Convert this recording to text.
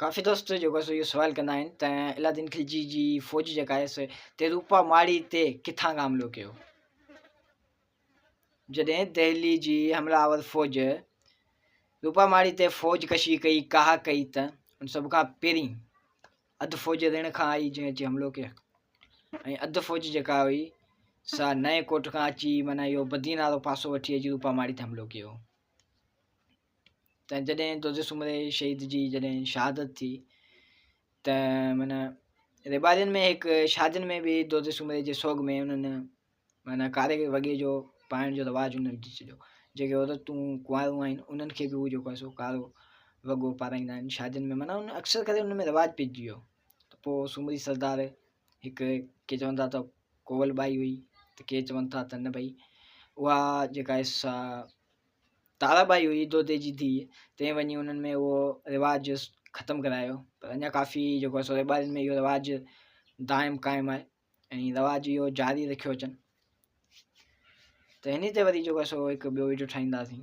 ڪافي دوست جيڪو سو اهو سوال ڪندا آهن ته علاؤالدين خلجي جي فوج جيڪا آهي سو تي روپا ماڙي تي ڪٿان کان حملو ڪيو؟ جڏهن دهلي جي حمله آور فوج روپا ماڙي تي فوج ڪشي ڪئي ڪاهه ڪئي ته ان سڀ کان پهرين اڌ فوج رڻ کان آئي جنهن اچي حملو ڪيو ۽ اڌ فوج جيڪا هئي سا نئين ڪوٽ کان اچي معنيٰ اهو بدين وارو پاسو وٺي اچي روپا ماڙي تي حملو ڪيو. ته جڏهن دودي سومري شهيد جي جڏهن شهادت ٿي ته معنيٰ ريٻارين ۾ هڪ شادين ۾ به دودي سومري جي سوڳ ۾ انهن معنيٰ ڪاري وڳي جو پائڻ جو رواج انهن وجهي ڇڏيو. جيڪي عورتون ڪنواريون آهن انهن کي به هو جيڪو آهي سو ڪارو وڳو پارائيندا آهن شادين ۾ معنيٰ ان اڪثر ڪري ان ۾ رواج پئجي ويو ته پوء سومري سردار هڪ ڪي چون ٿا ته ڪوول ٻائي هئي ته ڪي چون ٿا ته نه ڀئي اها جيڪا آهي سا تارا ٻائي هئي دودي جي ڌيء، تنهن وڃي انهن ۾ اهو رواج ختم ڪرايو. پر اڃا ڪافي جيڪو آهي سو ريٻارين ۾ اهو رواج دائم قائم آهي ۽ رواج اهو جاري رکيو اچن. ته هن تي وري جيڪو آهي سو هڪ ٻيو ويڊيو ٺاهينداسين.